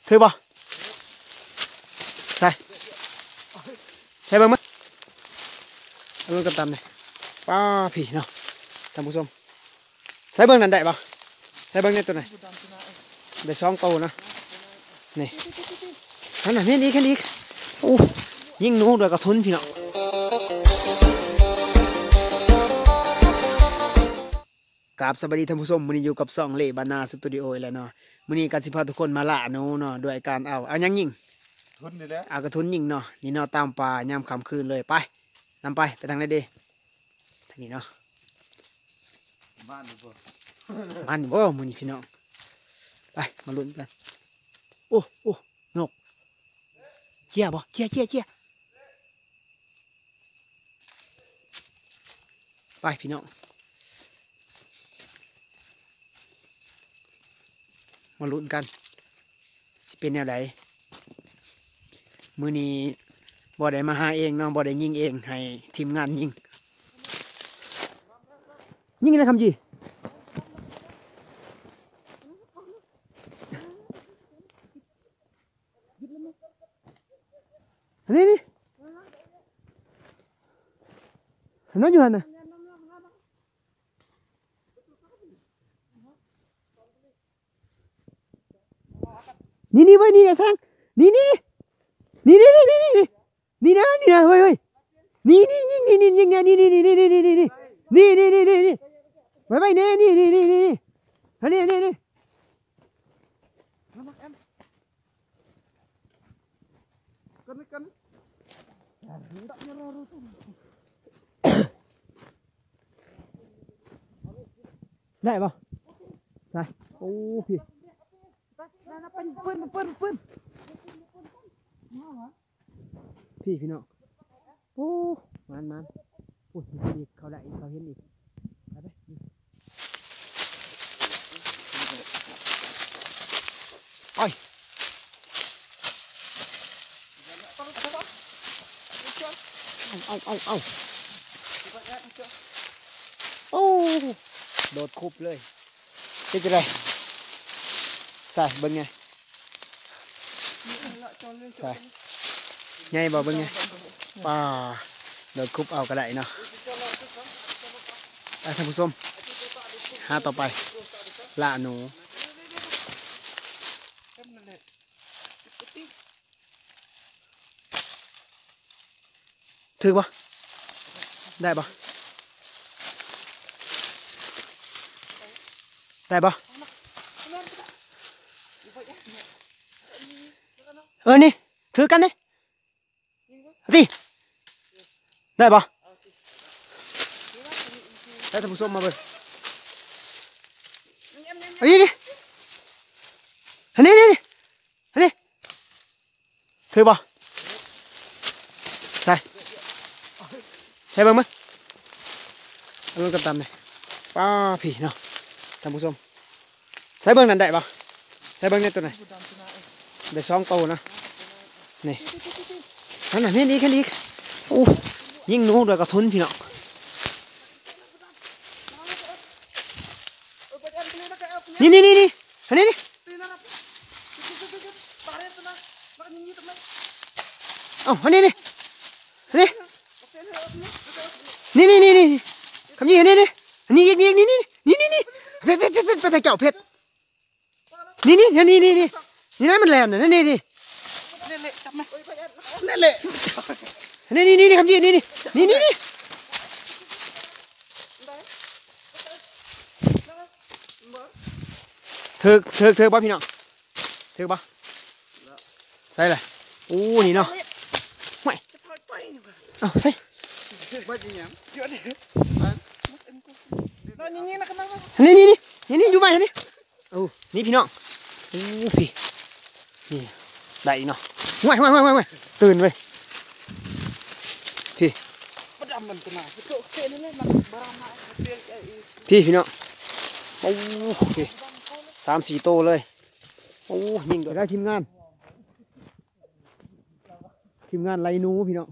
ຖືກບໍ່? ໃສ່ ໃສ່ເບິ່ງມາ ເບິ່ງກຳຕຳນີ້ ປ້າ ພີ້ເນາະ ທ່ານຜູ້ຊົມ. ໃສ່ເບິ່ງນັ້ນໄດ້ບໍ່? ໃສ່ເບິ່ງແດ່ໂຕນັ້ນ ໄດ້ສອງໂຕນະ ນີ້ ຫັ້ນນະ ເຫັນອີກ ເຫັນອີກ. ໂອ້ ຍິງໜູດ້ວຍກະທຸນພີ່ນ້ອງ. ກາບສະບາຍດີທ່ານຜູ້ຊົມ, ມື້ນີ້ຢູ່ກັບຊ່ອງເລບານາສະຕູດິໂອອີກແລ້ວເນາະ. ມື້ນີ້ກໍຊິພາທຸກຄົນມາລ່າໜູເນາະ ດ້ວຍການເອົາ ເອົາຫຍັງຍິງ? ທຸນນີ້ແຫຼະ ເອົາກະທຸນຍິງເນາະ. ນີ້ເນາະ ຕາມປ່າຍາມຄ່ຳຄືນເລີຍ. ໄປ ນຳໄປ ໄປທາງໃດເດ? ທາງນີ້ເນາະ. ມານຢູ່ບໍ່? ມານຢູ່ບໍ່ມື້ນີ້ພີ່ນ້ອງ? ໄປ ມາລຸ້ນກັນ. ໂອ້ ໂອ້ ນົກ ເຈຍບໍ່? ເຈຍ ເຈຍ ເຈຍ. ໄປພີ່ນ້ອງ ມາລຸ້ນກັນ ຊິເປັນແນວໃດ. ມື້ນີ້ບໍ່ໄດ້ມາຫາເອງເນາະ ບໍ່ໄດ້ຍິງເອງ ໃຫ້ທີມງານຍິງ. ຍິງນະຄຳຈີ. ອັນນີ້ນີ້ ອັນນັ້ນຢູ່ຫັ້ນນະ. ນີ້ນີ້ເວີ້ຍ ນີ້ນະຊ່າງ ນີ້ນີ້ ນີ້ນີ້ ນີ້ນະ ນີ້ນະ ເວີ້ຍ ເວີ້ຍ ນີ້ນີ້ຍິງ ນີ້ຍິງ ນີ້ນີ້ ນີ້ນີ້ ໄປໄປ ນີ້ນີ້ ນີ້ນີ້ ນີ້ນີ້ ອັນນີ້ ອັນນີ້ ນີ້. ໄດ້ບໍ່? ໃສ່ ໂອ້ ພີ້ ພີ້ ພີ່ນ້ອງ. ໂອ້ ມານໆ ໂອ້ຍ ເຂົາໄດ້ອີກ ເຂົາເຫັນອີກ ໄປ ໄປ ໄປ ເອົາ ເອົາ ເອົາ ເອົາ ໂອ້ ໂດດຄຸບເລີຍ. ເຮັດຈັ່ງໃດ? ໃສ່ເບິ່ງແດ່ ໃສ່ ໃຫຍ່ບໍ່? ເບິ່ງແດ່ ປ້າ ໂດດຄຸບເອົາກໍໄດ້ເນາະ. ໄປທ່ານຜູ້ຊົມ ຫາຕໍ່ໄປ ລ່າໜູ. ຖືກບໍ່? ໄດ້ບໍ່? ໄດ້ບໍ່? ເອີ ນີ້ ຖືກກັນນີ້ ຕິ ໄດ້ບໍ່? ໃຫ້ທ່ານຜູ້ຊົມມາເບິ່ງ ເອົາອີກ ນີ້ ອັນນີ້ ນີ້ ອັນນີ້ ຖືກບໍ່? ໃສ່ ໃສ່ເບິ່ງມາ ເບິ່ງກຳຕຳນີ້ ປ້າ ພີ້ເນາະ ທ່ານຜູ້ຊົມ. ໃສ່ເບິ່ງນັ້ນໄດ້ບໍ່? ໃສ່ເບິ່ງແດ່ໂຕນັ້ນ ໄດ້ສອງໂຕນະ ນີ້ ຫັ້ນນະ ເຫັນອີກ ເຫັນອີກ. ໂອ້ ຍິງໜູດ້ວຍກະທຸນພີ່ນ້ອງ. ນີ້ ນີ້ ນີ້ ນີ້ ອັນນີ້ນີ້ ເອົາ ອັນນີ້ນີ້ ອັນນີ້ ນີ້ ນີ້ ນີ້ ນີ້ ຄຳຍິງ ນີ້ ນີ້ ນີ້ ນີ້ອີກ ນີ້ອີກ ນີ້ ນີ້ ນີ້ ນີ້ ນີ້ ເພັດ ເພັດ ເພັດ ເພັດ ເຈົ້າເພັດ ນີ້ ນີ້ ນີ້ ນີ້ ນີ້ ນີ້ນະ ມັນແລ່ນນະ ນີ້ ນີ້ ນີ້ ນີ້ ນີ້ ນີ້ ຄຳຍິງ ນີ້ ນີ້ ນີ້ ນີ້ ນີ້ ນີ້ ນີ້ ຖືກ ຖືກ ຖືກບໍ່ພີ່ນ້ອງ? ຖືກບໍ່? ໃສ່ລະ ໂອ້ ນີ້ເນາະ ຫ້ວຍ ເອົ້າ ໃສ່ ນີ້ ນີ້ ນີ້ ນີ້ ຢູ່ໄວ້ນີ້. ໂອ້ ນີ້ພີ່ນ້ອງ ໂອ້ ພີ້ ນີ້ ໄດ້ອີກເນາະ. ຫ້ວຍ ຫ້ວຍ ຫ້ວຍ ຕື່ນເວີຍ ພີ້ ພີ້ພີ່ນ້ອງ ໂອ້ ພີ້ ສາມສີ່ໂຕເລີຍ. ໂອ້ ຍິງດ້ວຍ ໄດ້ທີມງານ ທີມງານໄລ່ໜູພີ່ນ້ອງ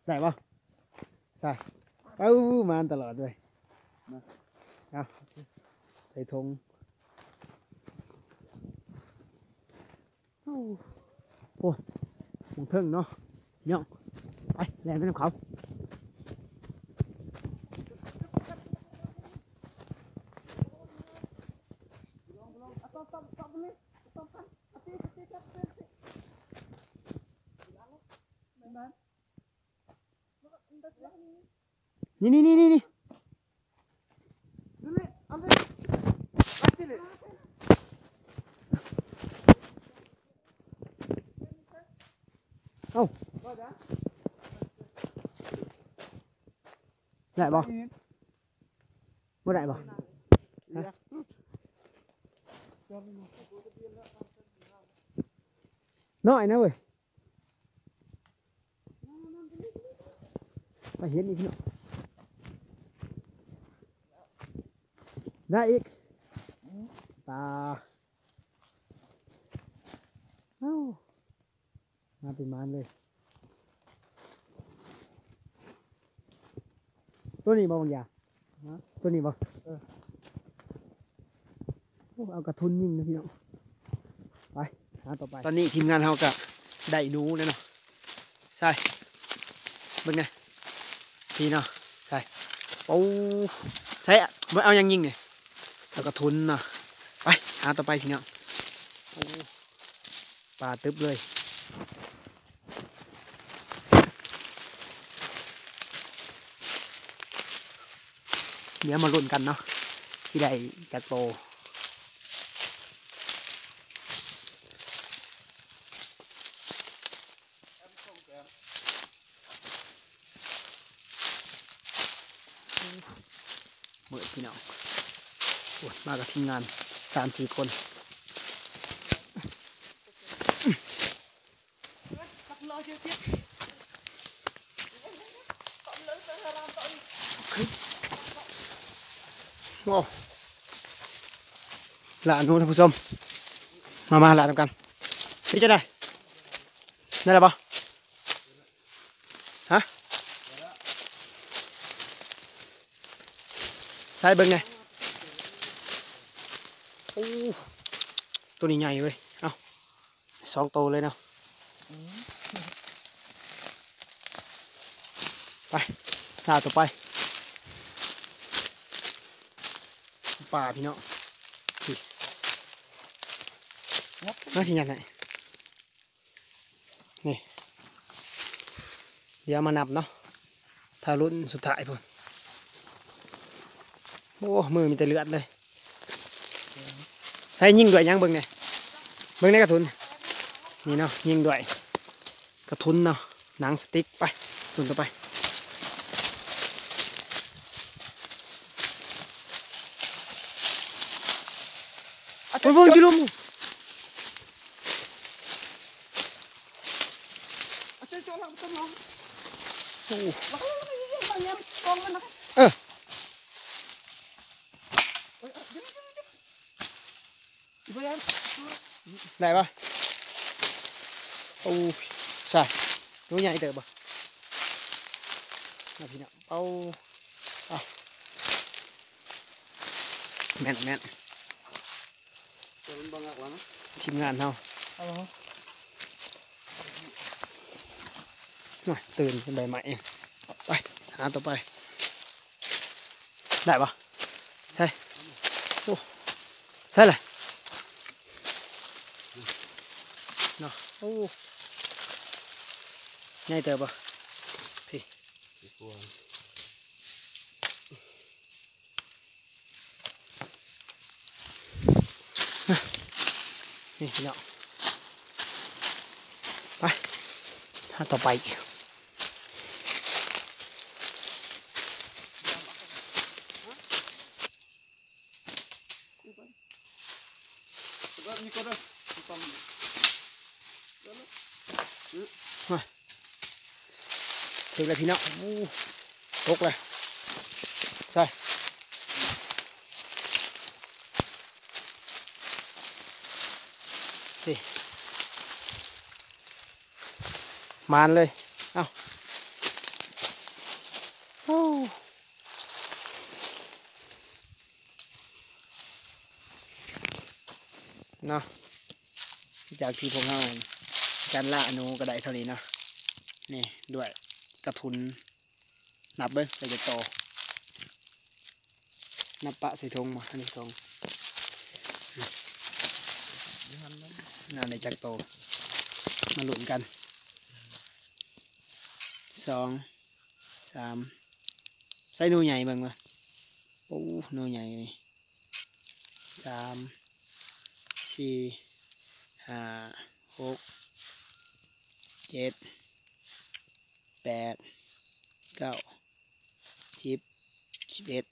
ໄດ້ບໍ່? ໃສ່ ເອົ້າ ມານຕະຫຼອດເວີຍ ເອົາ ໃສ່ຖົງ. ໂອ້ ໝ່ອງເທິງເນາະ ພີ່ນ້ອງ ໄປ ແລ່ນໄປນຳເຂົາ. ນີ້ ນີ້ ນີ້ ນີ້ ນີ້ ເອົ້າ ໄດ້ບໍ່? ບໍ່ໄດ້ບໍ່? ຮະ? ນ້ອຍນະເວີຍ. ໄປເຫັນອີກເນາະ ໄດ້ອີກ ປາ ເອົ້າ ມາເປັນໝານເລີຍ. ໂຕນີ້ບໍ່ບາງຢ່າງ ໂຕນີ້ບໍ່? ເອີ ໂອ້ ເອົາກະທຸນຍິງນະພີ່ນ້ອງ ໄປຫາຕໍ່ໄປ. ຕອນນີ້ທີມງານເຮົາກະໄດ້ໜູແລ້ວເນາະ ໃສ່ ເບິ່ງແດ່ ພີ່ເນາະ ໃສ່ ໂອ້ ໃສ່ ບໍ່ເອົາຫຍັງຍິງນີ້ ເອົາກະທຸນເນາະ ໄປຫາຕໍ່ໄປພີ່ນ້ອງ. ໂອ້ ປາຕຶບເລີຍ. ດຽວມາລຸ້ນກັນເນາະ ຊິໄດ້ຈັກໂຕ. ມື້ນີ້ພີ່ນ້ອງ ໂອ້ຍ ມາກັບທີມງານສາມສີ່ຄົນ. ໂອ້ ຫຼານເນາະທ່ານຜູ້ຊົມ ມາ ມາຫຼານນຳກັນ. ເປັນຈັ່ງໃດ ໄດ້ແລ້ວບໍ່? ຮະ ໃສ່ເບິ່ງແດ່. ໂອ້ ໂຕນີ້ໃຫຍ່ເວີຍ ເອົ້າ ສອງໂຕເລີຍເນາະ. ໄປ ລາຕໍ່ໄປ ປາພີ່ນ້ອງ ນີ້ ມາຊິຍັດໃຫ້ ນີ້ ດຽວມານັບເນາະ ຖ້າລຸ້ນສຸດທ້າຍພຸ້ນ. ໂອ້ ມືມີແຕ່ເລືອດເລີຍ. ໃສ່ຍິງດ້ວຍຫຍັງເບິ່ງແດ່ ເບິ່ງໃນກະທຸນ ນີ້ເນາະ ຍິງດ້ວຍກະທຸນເນາະ ໜັງສະຕິກ. ໄປ ລຸ້ນຕໍ່ໄປ. ໂອ້ຍ ເບິ່ງຢູ່ລຸ່ມ. ໂອ້ ເອີ ໄດ້ປະ? ໂອ້ ໃສ່ ໂຕໃຫຍ່ເຕີບບໍ່? ມາພີ່ນ້ອງ ເອົາ ເອົາ ແມ່ນ ແມ່ນ. ແຕ່ມັນບໍ່ງັກແລ້ວນະ ທີມງານເຮົາ ເອົາ ມາ ຕື່ນໃບໄມ້ ໄປ ຫາຕໍ່ໄປ. ໄດ້ບໍ່? ໃສ່ ໂອ້ ໃສ່ລະເນາະ. ໂອ້ ໃຫຍ່ເຕີບບໍ່? ພີ້ ນີ້ພີ່ນ້ອງ ໄປ ຫາຕໍ່ໄປ. ຖືກແລ້ວພີ່ນ້ອງ ໂອ້ ຕົກເລີຍ ໃສ່ ນີ້ ໝານເລີຍ ເອົ້າ ໂອ້ ເນາະ. ຈາກທີ່ພວກເຮົາການລ່າໜູກໍໄດ້ເທົ່ານີ້ເນາະ. ນີ້ດ້ວຍກະທຸນ ນັບເບິ່ງໄດ້ຈັກໂຕ ນັບປະໃສ່ຖົງບໍ່? ອັນນີ້ຖົງ ນັ້ນໄດ້ຈັກໂຕ ມາລຸ້ນກັນ ສອງ ສາມ ໃສ່ໜູໃຫຍ່ເບິ່ງວ່າ ໂອ້ ໜູໃຫຍ່ນີ້ ສາມ ສີ່ ຫ້າ ຫົກ ເຈັດ ແປດ ເກົ້າ ສິບ ສິບເອັດ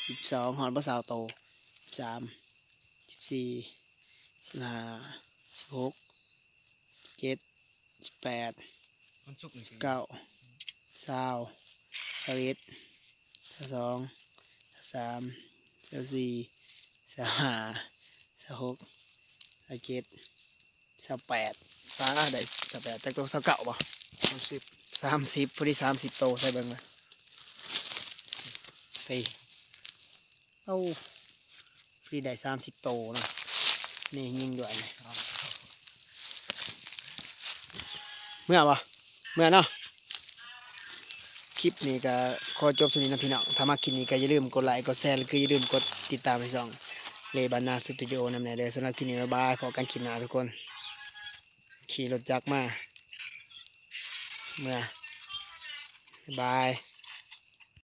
ສິບສອງ ຮອດບໍ່ຊາວໂຕ ສິບສາມ ສິບສີ່ ສິບຫ້າ ສິບຫົກ ສິບເຈັດ ສິບແປດ ວັນສຸກນີ້ ສິບເກົ້າ ຊາວ ຊາວເອັດ ຊາວສອງ ຊາວສາມ ຊາວສີ່ ຊາວຫ້າ ຊາວຫົກ ຊາວເຈັດ ຊາວແປດ ປາ ໄດ້ຊາວແປດ ຈັກໂຕ ຊາວເກົ້າບໍ່? ສາມສິບ ສາມສິບ ພໍດີສາມສິບໂຕ ໃສ່ເບິ່ງນະ ເອີ ເອົາ ຟรีໄດ້ສາມສິບໂຕນະ ນີ້ຍິງດ້ວຍນີ້ ເມືອບໍ່? ເມືອເນາະ. ຄລິບນີ້ກໍຂໍຈົບສ່ຳນີ້ນະພີ່ນ້ອງ ຖ້າມັກຄລິບນີ້ກໍຢ່າລືມກົດໄລກົດແຊ ແລະກໍຢ່າລືມກົດຕິດຕາມໃຫ້ຊ່ອງເລບານນາສະຕູດິໂອນຳແດ່ເດີ. ສຳລັບຄລິບນີ້ບາຍບາຍ ພໍ້ກັນຄລິບໜ້າທຸກຄົນ. ຂີ່ລົດຈັກມາ ເມືອ ບາຍບາຍ.